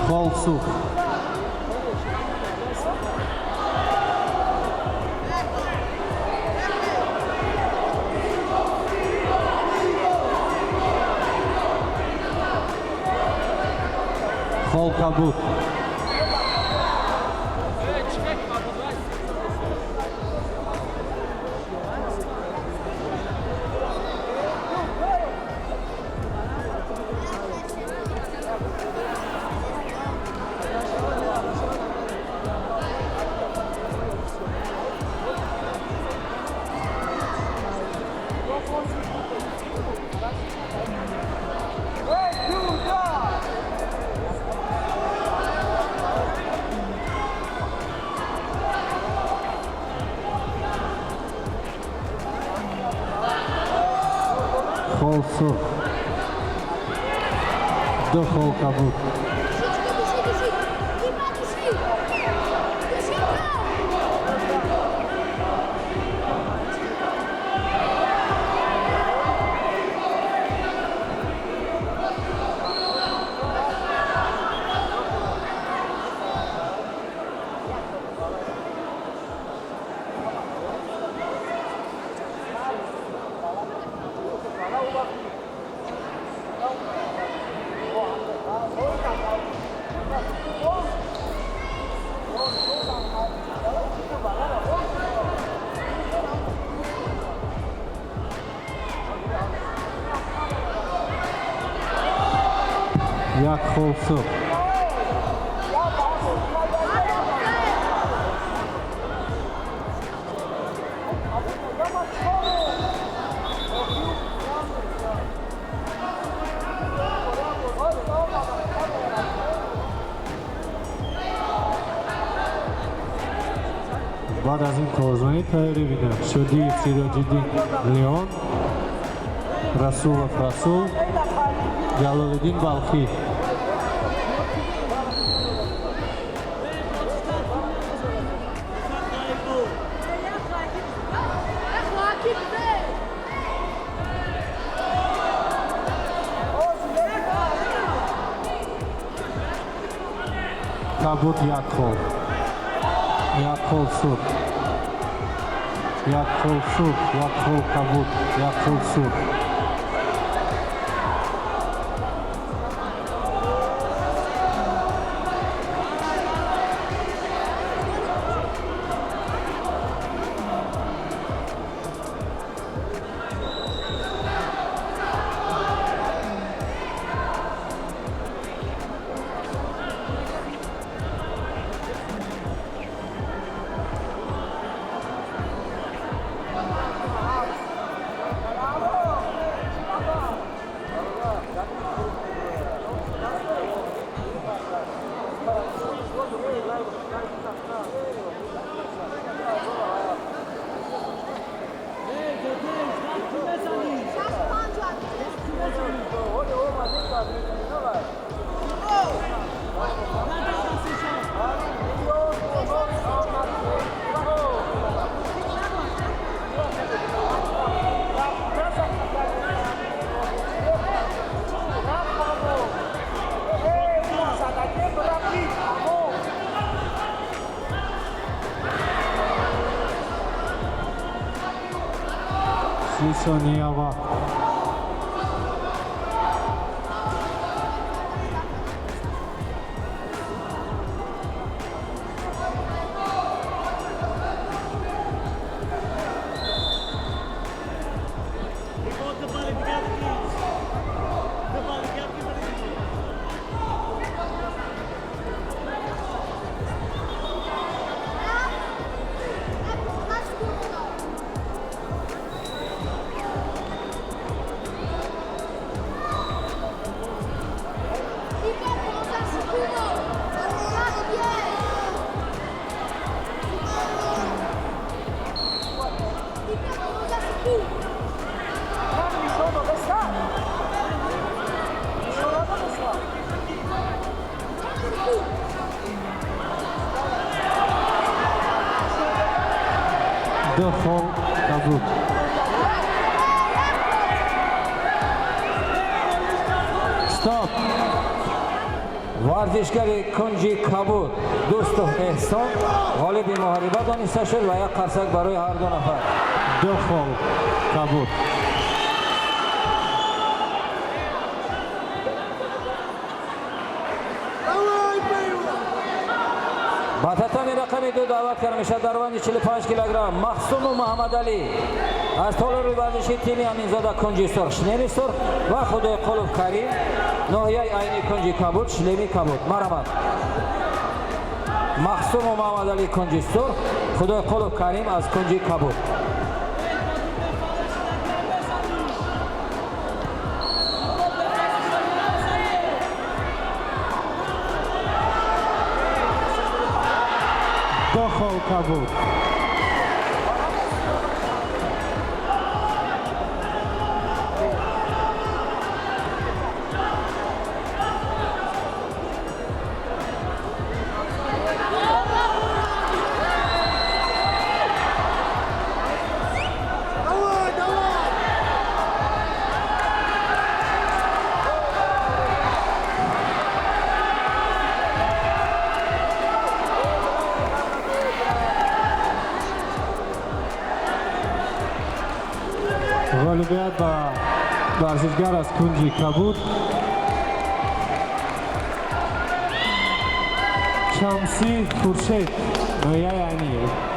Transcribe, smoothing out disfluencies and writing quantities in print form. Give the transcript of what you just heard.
Хол сурх. Хол кабуд. Хол сурх. Ду хол кабуд. Души, души, души. Дима, души. Души, да. Як хол сурх. Баъд аз ин корзмонӣ тайёрӣ бинем: Шодиев Сироҷиддин Леон, Расулов Расул, Ҷалолиддин Балхӣ. Кабуд, як хол, як хол сурх, як хол сурх, як хол кабуд, як хол сурх. 30 сония вақт. Ду хол кабуд. Стоп! Варзишгари кунҷи кабуд Дӯстов Эҳсон ғолиби муҳориба дониста шуд ва як қарсак барои ҳар ду нафар. Ду хол кабуд. Ба татами рақами 2 даъват карда мешавад дар вазни 45 килограмм Махсуму Муҳаммадалӣ аз толори варзиши тими Аминзода, кунҷи сурх, шлеми сурх, ва Худойқулов Карим, ноҳияи Айни, кунҷи кабуд, шлеми кабуд. Марҳамат, Махсуму Муҳаммадалӣ, кунҷи сурх, Худойқулов Карим аз кунҷи кабуд. Ду хол кабуд. Ғолибият ба варзишгар аз кунҷи кабуд Шамсӣ Хуршед, ноҳияи Айнӣ.